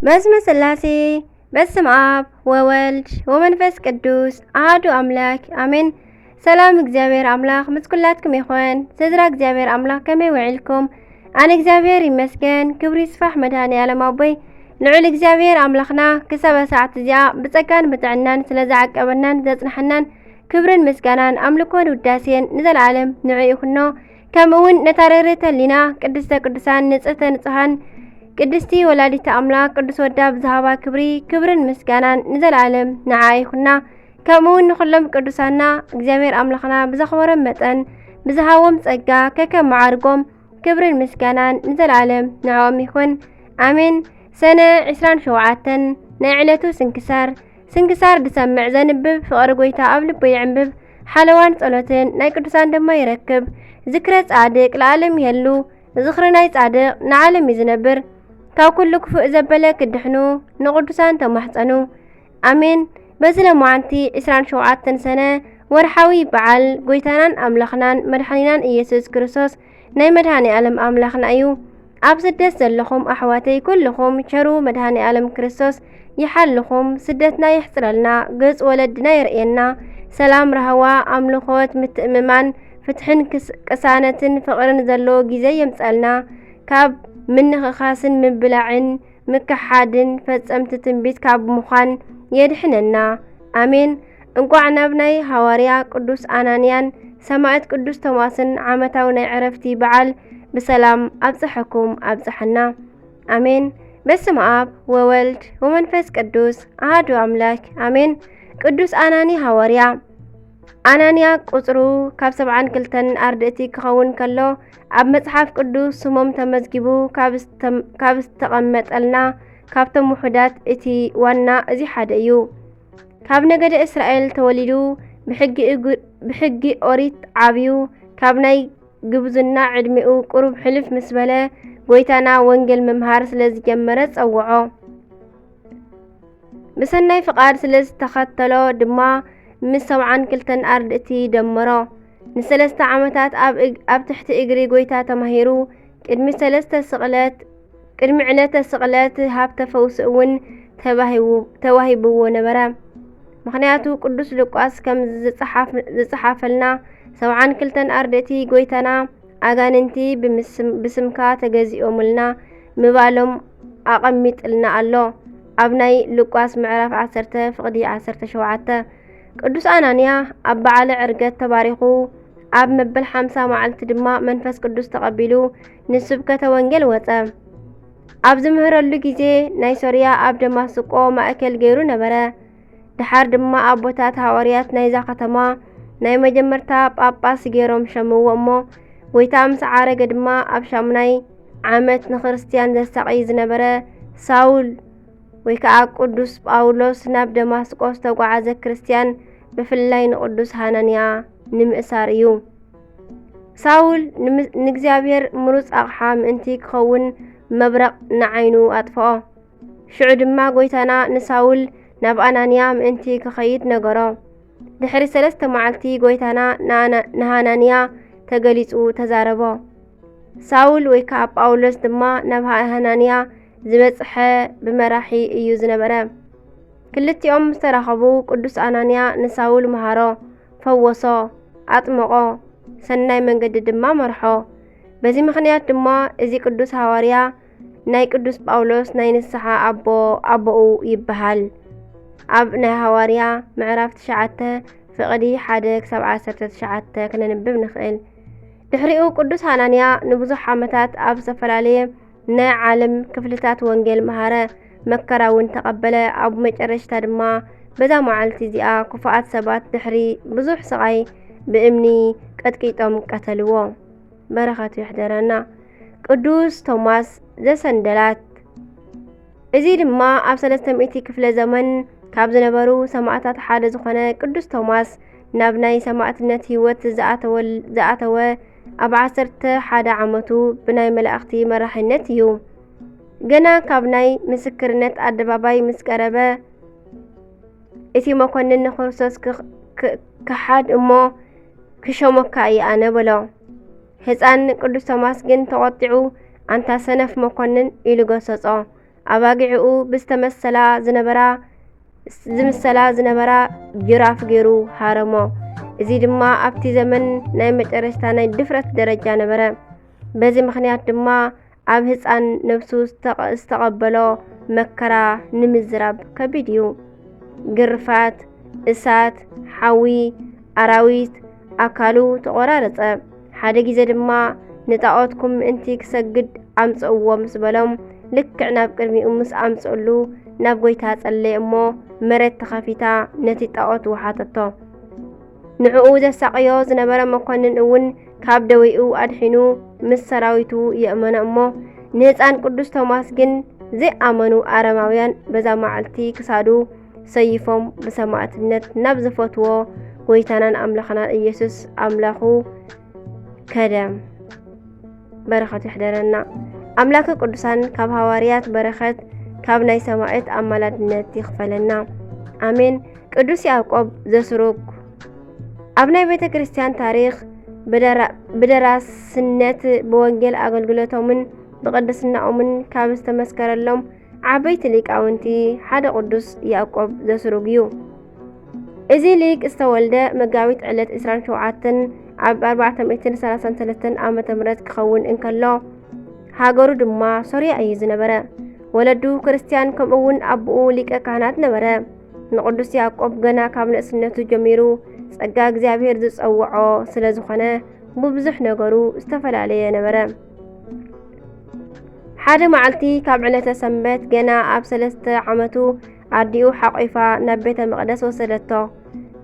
በስመ ስላሴ፣ በስመ ኣብ ወወልድ ወመንፈስ ቅዱስ ኣሃዱ ኣምላክ ኣሜን። ሰላም እግዚኣብሔር ኣምላክ ምስ ኩላትኩም ይኹን። ስድራ እግዚኣብሔር ኣምላክ ከመይ ውዒልኩም? ኣነ እግዚኣብሔር ይመስገን፣ ክብሪ ይስፋሕ መድኃኔ ዓለም ኣቦይ። ልዑል እግዚኣብሔር ኣምላኽና ክሳብ ሰዓት እዚኣ ብጸጋን ብጥዕናን ስለ ዝዓቀበናን ዘጽንሐናን ክብርን ምስጋናን ኣምልኮን ውዳሴን ንዘለዓለም ንዑ ይኹኖ። ከምኡ እውን ነታ ርህርህተ ህሊና ቅድስተ ቅዱሳን ንጽህተ ንጹሃን ቅድስቲ ወላዲተ ኣምላክ ቅዱስ ወዳ ብዝሃባ ክብሪ ክብርን ምስጋናን ንዘለዓለም ንዓ ይኹና። ከምኡ እውን ንኹሎም ቅዱሳና እግዚኣብሔር ኣምላኽና ብዘኽበሮም መጠን ብዝሃቦም ጸጋ ከከም መዓርጎም ክብርን ምስጋናን ንዘለዓለም ንዕኦም ይኹን። ኣሜን። ሰነ ዕስራን ሸውዓተን ናይ ዕለቱ ስንክሳር። ስንክሳር ዝሰምዕ ዘንብብ ፍቕሪ ጎይታ ኣብ ልቡ ይዕንብብ። ሓለዋን ጸሎትን ናይ ቅዱሳን ድማ ይረክብ። ዝክረ ጻድቅ ለዓለም ይህሉ። ዝኽሪ ናይ ጻድቅ ንዓለም እዩ ዝነብር። ካብ ኩሉ ክፉእ ዘበለ ክድሕኑ ንቅዱሳን ተማሕጸኑ። ኣሜን። በዚ ለማዓንቲ ዕስራን ሸውዓተን ሰነ ወርሓዊ በዓል ጎይታናን ኣምላኽናን መድሓኒናን ኢየሱስ ክርስቶስ ናይ መድኃኔ ዓለም ኣምላኽና እዩ። ኣብ ስደት ዘለኹም ኣሕዋተይ ኩልኹም ቸሩ መድኃኔ ዓለም ክርስቶስ ይሓልኹም፣ ስደትና ይሕጽረልና፣ ገጽ ወለድና የርእየና። ሰላም፣ ራህዋ፣ ኣምልኾት፣ ምትእምማን፣ ፍትሕን ክስ-፣ ቅሳነትን ፍቕርን ዘለዎ ግዜ የምጸልና። ካብ ምንኽኻስን ምብላዕን ምክሓድን ፈጸምቲ ትንቢት ካብ ምዃን የድሕነና። ኣሜን። እንቋዕ ናብ ናይ ሃዋርያ ቅዱስ ኣናንያን ሰማዕት ቅዱስ ቶማስን ዓመታዊ ናይ ዕረፍቲ በዓል ብሰላም ኣብጽሐኩም ኣብጽሐና። ኣሜን። በስመ ኣብ ወወልድ ወመንፈስ ቅዱስ ኣሃዱ ኣምላክ ኣሜን። ቅዱስ ኣናኒ ሃዋርያ። ኣናንያ ቁጽሩ ካብ ሰብዓን ክልተን ኣርድእቲ ክኸውን ከሎ፣ ኣብ መጽሓፍ ቅዱስ ስሞም ተመዝጊቡ ካብ ዝተም-፣ ካብ ዝተቐመጠልና ካብቶም ውሑዳት እቲ ዋና እዚ ሓደ እዩ። ካብ ነገደ እስራኤል ተወሊዱ፣ ብሕጊ እግ-፣ ብሕጊ ኦሪት ዓብዩ፣ ካብ ናይ ግብዝና ዕድሜኡ ቁሩብ ሕልፍ ምስ በለ፣ ጎይታና ወንጌል ምምሃር ስለ ዝጀመረ ጸውዖ። ብሰናይ ፍቓድ ስለ ዝተኸተሎ ድማ፣ ምስ ሰብዓን ክልተን ኣርድእቲ ደመሮ። ንሰለስተ ዓመታት ኣብ እግ-፣ ኣብ ትሕቲ እግሪ ጎይታ ተማሂሩ፣ ቅድሚ ሰለስተ ስቕለት፣ ቅድሚ ዕለተ ስቕለት ሃብተ ፈውሲ እውን ተባሂቡ-፣ ተዋሂብዎ ነበረ። ምኽንያቱ ቅዱስ ሉቃስ ከም ዝጸሓፍ-፣ ዝጸሓፈልና፣ ሰብዓን ክልተን ኣርድእቲ ጎይታና ኣጋንንቲ ብምስም-፣ ብስምካ ተገዚኦምልና ምባሎም ኣቐሚጥልና ኣሎ። ኣብ ናይ ሉቃስ ምዕራፍ ዓሰርተ ፍቕዲ ዓሰርተ ሸውዓተ። ቅዱስ ኣናንያ ኣብ በዓለ ዕርገት ተባሪኹ፣ ኣብ መበል ሓምሳ መዓልቲ ድማ መንፈስ ቅዱስ ተቐቢሉ ንስብከተ ወንጌል ወጸ። ኣብ ዝምህረሉ ግዜ ናይ ሶርያ ኣብ ደማስቆ ማእከል ገይሩ ነበረ። ደሓር ድማ ኣቦታት ሃዋርያት ናይዛ ከተማ ናይ መጀመርታ ጳጳስ ገይሮም ሸምዎ እሞ፣ ጎይታ ምስ ዓረገ ድማ ኣብ ሻሙናይ ዓመት ንክርስትያን ዘሳቕይ ዝነበረ ሳውል ወይ ከዓ ቅዱስ ጳውሎስ ናብ ደማስቆ ዝተጓዓዘ ክርስትያን ብፍላይ ንቅዱስ ሃናንያ ንምእሳር እዩ። ሳውል ንምስ-፣ ንእግዚኣብሔር ምሩጽ ኣቕሓ ምእንቲ ክኸውን መብረቕ ንዓይኑ ኣጥፍኦ። ሽዑ ድማ ጎይታና ንሳውል ናብ ኣናንያ ምእንቲ ክኸይድ ነገሮ። ድሕሪ ሰለስተ መዓልቲ ጎይታና ንኣና-፣ ንሃናንያ ተገሊጹ ተዛረቦ። ሳውል ወይ ከኣ ጳውሎስ ድማ ናብ ሃ-፣ ሃናንያ ዝበጽሐ ብመራሒ እዩ ዝነበረ። ክልቲኦም ምስ ተራኸቡ ቅዱስ ኣናንያ ንሳውል መሃሮ፣ ፈወሶ፣ ኣጥመቖ፣ ሰናይ መንገዲ ድማ መርሖ። በዚ ምኽንያት ድማ እዚ ቅዱስ ሃዋርያ ናይ ቅዱስ ጳውሎስ ናይ ንስሓ ኣቦ፣ ኣቦኡ ይበሃል። ኣብ ናይ ሃዋርያ ምዕራፍ ትሽዓተ ፍቕዲ ሓደ ክሳብ ዓሰርተ ትሽዓተ ክነንብብ ንኽእል። ድሕሪኡ ቅዱስ ሃናንያ ንብዙሕ ዓመታት ኣብ ዝተፈላለየ ናይ ዓለም ክፍልታት ወንጌል መሃረ፣ መከራ እውን ተቐበለ። ኣብ መጨረሽታ ድማ በዛ መዓልቲ እዚኣ ክፉኣት ሰባት ድሕሪ ብዙሕ ስቓይ ብእምኒ ቀጥቂጦም ቀተልዎ። በረኸቱ ይሕደረና። ቅዱስ ቶማስ ዘሰንደላት። እዚ ድማ ኣብ ሰለስተ ሚእቲ ክፍለ ዘመን ካብ ዝነበሩ ሰማዕታት ሓደ ዝኾነ ቅዱስ ቶማስ ናብ ናይ ሰማዕትነት ህይወት ዝኣተወል-፣ ዝኣተወ ኣብ ዓሰርተ ሓደ ዓመቱ ብናይ መላእኽቲ መራሒነት እዩ። ገና ካብ ናይ ምስክርነት ኣደባባይ ምስ ቀረበ፣ እቲ መኮንን ንክርስቶስ ክኽ-፣ ክ-፣ ክሓድ እሞ ክሸሞካ እየ ኣነ በሎ። ህፃን ቅዱስ ቶማስ ግን ተቖጢዑ፣ "ኣንታ ሰነፍ መኮንን" ኢሉ ገሰጾ። ኣባጊዕኡ ብዝተመሰላ ዝነበራ ዝምሰላ ዝነበራ ጅራፍ ገይሩ ሃረሞ። እዚ ድማ ኣብቲ ዘመን ናይ መጨረሽታ ናይ ድፍረት ደረጃ ነበረ። በዚ ምኽንያት ድማ ኣብ ህፃን ነብሱ ዝተቐ- ዝተቐበሎ መከራ ንምዝራብ ከቢድ እዩ። ግርፋት፣ እሳት፣ ሓዊ፣ ኣራዊት ኣካሉ ተቖራረጸ። ሓደ ግዜ ድማ ንጣዖትኩም ምእንቲ ክሰግድ ኣምጽእዎ ምስ በሎም፣ ልክዕ ናብ ቅድሚኡ ምስ ኣምጽእሉ ናብ ጐይታ ጸለየ እሞ መሬት ተኸፊታ ነቲ ጣዖት ወሓጠቶ። ንዕኡ ዘሳቕዮ ዝነበረ መኮንን እውን ካብ ደዌኡ ኣድሒኑ ምስ ሰራዊቱ የእመኖ እሞ ንህፃን ቅዱስ ቶማስ ግን ዘይኣመኑ ኣረማውያን በዛ መዓልቲ ክሳዱ ሰይፎም ብሰማዕትነት ናብ ዝፈትዎ ጎይታናን ኣምላኽናን ኢየሱስ ኣምላኹ ከደ። በረኸቱ ይሕደረና። ኣምላከ ቅዱሳን ካብ ሃዋርያት በረኸት ካብ ናይ ሰማዕት ኣማላድነት ይኽፈለና። ኣሜን። ቅዱስ ያዕቆብ ዘስሩግ ኣብ ናይ ቤተ ክርስቲያን ታሪኽ ብደራ- ብደራስነት ብወንጌል ኣገልግሎቶምን ብቅድስናኦምን ካብ ዝተመስከረሎም ዓበይቲ ሊቃውንቲ ሓደ ቅዱስ ያዕቆብ ዘስሩግ እዩ። እዚ ሊቅ ዝተወልደ መጋቢት ዕለት ዕስራን ሸውዓተን ኣብ ኣርባዕተ ሚእትን ሰላሳን ሰለስተን ዓመተ ምህረት ክኸውን እንከሎ ሃገሩ ድማ ሶርያ እዩ ዝነበረ። ወለዱ ክርስትያን ከምኡ እውን ኣቦኡ ሊቀ ካህናት ነበረ። ንቅዱስ ያዕቆብ ገና ካብ ንእስነቱ ጀሚሩ ጸጋ እግዚኣብሔር ዝጸውዖ ስለ ዝኾነ ብብዙሕ ነገሩ ዝተፈላለየ ነበረ። ሓደ መዓልቲ ካብ ዕለተ ሰንበት ገና ኣብ ሰለስተ ዓመቱ ኣዲኡ ሓቂፋ ናብ ቤተ መቕደስ ወሰደቶ።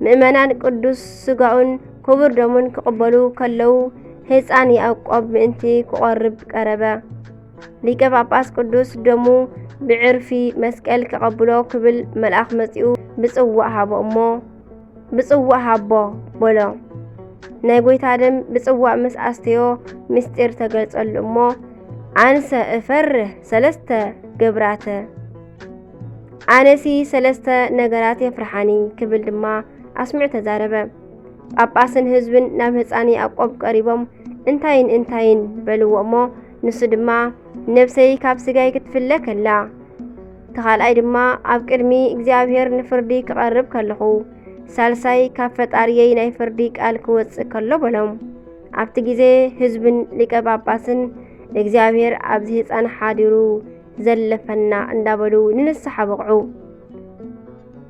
ምእመናን ቅዱስ ስጋኡን ክቡር ደሙን ክቕበሉ ከለዉ ህፃን ያዕቆብ ምእንቲ ክቖርብ ቀረበ። ሊቀ ጳጳስ ቅዱስ ደሙ ብዕርፊ መስቀል ክቐብሎ ክብል መልኣኽ መጺኡ ብጽዋእ ሃቦ እሞ ብጽዋእ ሃቦ በሎ። ናይ ጐይታ ደም ብጽዋእ ምስ ኣስተዮ ምስጢር ተገልጸሉ እሞ ኣንሰ እፈርህ ሰለስተ ገብራተ ኣነሲ ሰለስተ ነገራት የፍርሓኒ ክብል ድማ ኣስሚዑ ተዛረበ። ጳጳስን ህዝብን ናብ ህፃን ያዕቆብ ቀሪቦም እንታይን እንታይን በልዎ እሞ ንሱ ድማ ነብሰይ ካብ ስጋይ ክትፍለ ከላ እቲ ካልኣይ ድማ ኣብ ቅድሚ እግዚኣብሔር ንፍርዲ ክቐርብ ከለኹ ሳልሳይ ካብ ፈጣርየይ ናይ ፍርዲ ቃል ክወፅእ ከሎ በሎም። ኣብቲ ግዜ ህዝብን ሊቀ ጳጳስን እግዚኣብሔር ኣብዚ ህፃን ሓዲሩ ዘለፈና እንዳበሉ ንንስሓ በቕዑ።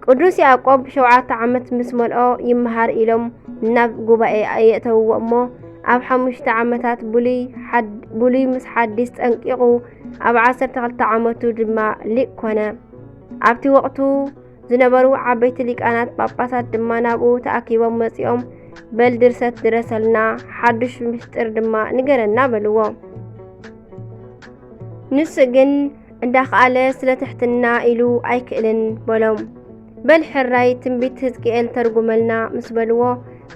ቅዱስ ያዕቆብ ሸውዓተ ዓመት ምስ መልኦ ይመሃር ኢሎም ናብ ጉባኤ የእተውዎ እሞ ኣብ ሓሙሽተ ዓመታት ብሉይ ምስ ሓዲስ ጠንቂቑ ኣብ ዓሰርተ ክልተ ዓመቱ ድማ ሊቅ ኮነ። ኣብቲ ወቕቱ ዝነበሩ ዓበይቲ ሊቃናት ጳጳሳት ድማ ናብኡ ተኣኪቦም መጺኦም በል ድርሰት ድረሰልና ሓዱሽ ምስጢር ድማ ንገረና በልዎ። ንሱ ግን እንዳኸኣለ ስለ ትሕትና ኢሉ ኣይክእልን በሎም። በል ሕራይ ትንቢት ህዝቅኤል ተርጉመልና ምስ በልዎ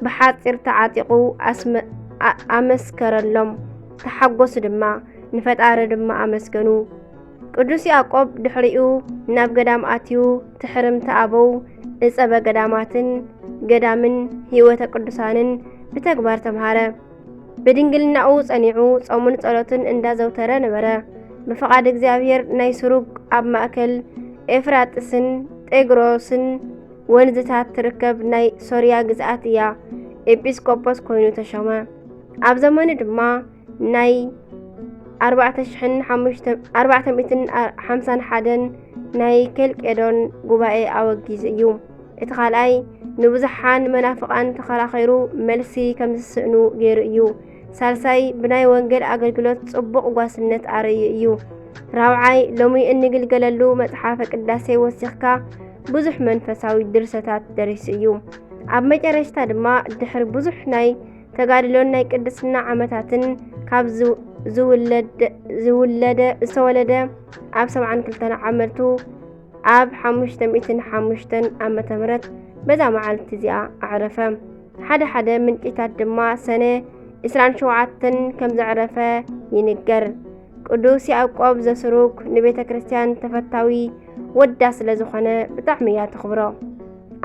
ብሓጺር ተዓጢቑ ኣስመ- ኣ- ኣመስከረሎም። ተሓጎሱ ድማ ንፈጣሪ ድማ ኣመስገኑ። ቅዱስ ያዕቆብ ድሕሪኡ ናብ ገዳም ኣትዩ ትሕርምቲ ኣበው እጸበ ገዳማትን ገዳምን ህይወተ ቅዱሳንን ብተግባር ተምሃረ። ብድንግልናኡ ጸኒዑ ጾሙን ጸሎትን እንዳዘውተረ ነበረ። ብፍቓድ እግዚኣብሔር ናይ ስሩግ ኣብ ማእከል ኤፍራጥስን ጤግሮስን ወንዝታት ትርከብ ናይ ሶርያ ግዝኣት እያ ኤጲስቆጶስ ኮይኑ ተሾመ። ኣብ ዘመኑ ድማ ናይ ኣርባዕተ ሽሕን ሓሙሽተ- ኣርባዕተ ሚእትን ሓምሳን ሓደን ናይ ኬልቄዶን ጉባኤ ኣወጊዙ እዩ። እቲ ካልኣይ ንብዙሓን መናፍቓን ተኸራኺሩ መልሲ ከም ዝስእኑ ገይሩ እዩ። ሳልሳይ ብናይ ወንጌል ኣገልግሎት ጽቡቕ ጓስነት ኣርእዩ እዩ። ራብዓይ ሎሚ እንግልገለሉ መጽሓፈ ቅዳሴ ወሲኽካ ብዙሕ መንፈሳዊ ድርሰታት ደሪሱ እዩ። ኣብ መጨረሽታ ድማ ድሕሪ ብዙሕ ናይ ተጋድሎን ናይ ቅድስና ዓመታትን ካብ ዝውለደ ዝተወለደ ኣብ ሰብዓን ክልተን ዓመቱ ኣብ ሓሙሽተ ሚእትን ሓሙሽተን ዓመተ ምህረት በዛ መዓልቲ እዚኣ ኣዕረፈ። ሓደ ሓደ ምንጭታት ድማ ሰነ ዕስራን ሸውዓተን ከም ዘዕረፈ ይንገር። ቅዱስ ያዕቆብ ዘስሩግ ንቤተ ክርስቲያን ተፈታዊ ወዳ ስለ ዝኾነ ብጣዕሚ እያ ተኽብሮ።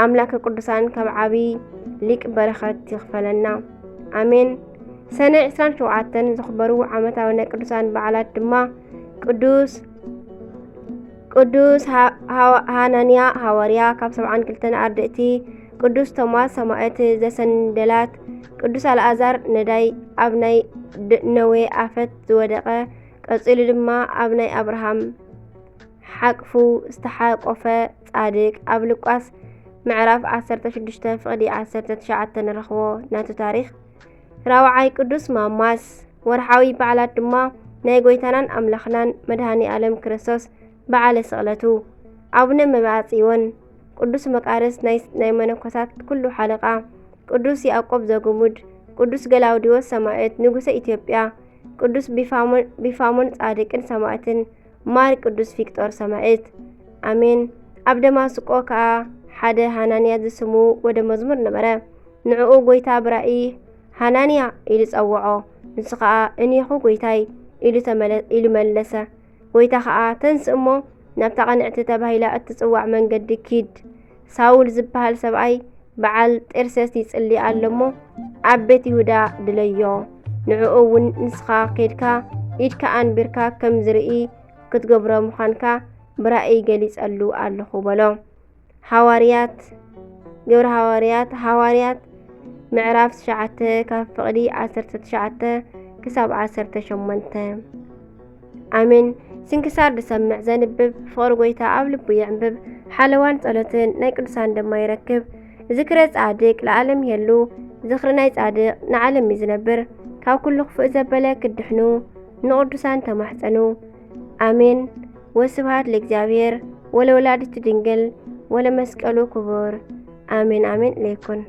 ኣምላከ ቅዱሳን ካብ ዓቢ ሊቅ በረኸት ይኽፈለና። ኣሜን። ሰነ ዕስራን ሸውዓተን ዝኽበሩ ዓመታዊ ናይ ቅዱሳን በዓላት ድማ ቅዱስ ቅዱስ ሃ- ሃዋ- ሃናንያ ሃዋርያ ካብ ሰብዓን ክልተን ኣርድእቲ፣ ቅዱስ ቶማስ ሰማዕት ዘሰንደላት፣ ቅዱስ ኣልኣዛር ነዳይ ኣብ ናይ ድ- ነዌ ኣፈት ዝወደቐ፣ ቀጺሉ ድማ ኣብ ናይ ኣብርሃም ሓቅፉ ዝተሓቆፈ ጻድቅ፣ ኣብ ሉቃስ ምዕራፍ ዓሰርተ ሽዱሽተ ፍቕዲ ዓሰርተ ትሽዓተ ንረኽቦ ናቱ ታሪኽ። ራብዓይ ቅዱስ ማማስ። ወርሓዊ በዓላት ድማ ናይ ጎይታናን ኣምላኽናን መድሃኒ ኣለም ክርስቶስ በዓለ ስቕለቱ፣ ኣቡነ መብዓ ጽዮን፣ ቅዱስ መቃርስ ናይ ናይ መነኮሳት ኩሉ ሓለቓ፣ ቅዱስ ያዕቆብ ዘጉሙድ፣ ቅዱስ ገላውዲዎስ ሰማዕት ንጉሰ ኢትዮጵያ፣ ቅዱስ ቢፋሞን ቢፋሞን ጻድቅን ሰማዕትን፣ ማር ቅዱስ ፊቅጦር ሰማዕት። ኣሜን። ኣብ ደማስቆ ከኣ ሓደ ሃናንያ ዝስሙ ወደ መዝሙር ነበረ። ንዕኡ ጎይታ ብራእይ ሃናንያ ኢሉ ጸውዖ። ንሱ ኸኣ እኔኹ ጎይታይ ኢሉ ተመለ- ኢሉ መለሰ። ጎይታ ኸኣ ተንስእ እሞ ናብታ ቅንዕቲ ተባሂላ እትጽዋዕ መንገዲ ኪድ። ሳውል ዝበሃል ሰብኣይ በዓል ጤርሴስ ይጽሊ ኣሎ እሞ ኣብ ቤት ይሁዳ ድለዮ። ንዕኡ እውን ንስኻ ኬድካ ኢድካ ኣንቢርካ ከም ዝርኢ ክትገብሮ ምዃንካ ብራእይ ገሊጸሉ ኣለኹ በሎ። ሃዋርያት ግብረ ሃዋርያት ሃዋርያት ምዕራፍ ትሽዓተ ካብ ፍቕዲ ዓሰርተ ትሽዓተ ክሳብ ዓሰርተ ሸሞንተ። ኣሜን። ስንክሳር ዝሰምዕ ዘንብብ ፍቕሪ ጎይታ ኣብ ልቡ የዕንብብ። ሓለዋን ጸሎትን ናይ ቅዱሳን ድማ ይረክብ። ዝክረ ጻድቅ ለዓለም ይሄሉ። ዝኽሪ ናይ ጻድቅ ንዓለም እዩ ዝነብር። ካብ ኩሉ ክፉእ ዘበለ ክድሕኑ ንቅዱሳን ተማሕጸኑ። ኣሜን። ወስብሐት ለእግዚኣብሔር ወለወላዲቱ ድንግል ወለመስቀሉ ክቡር። ኣሜን ኣሜን ለይኩን።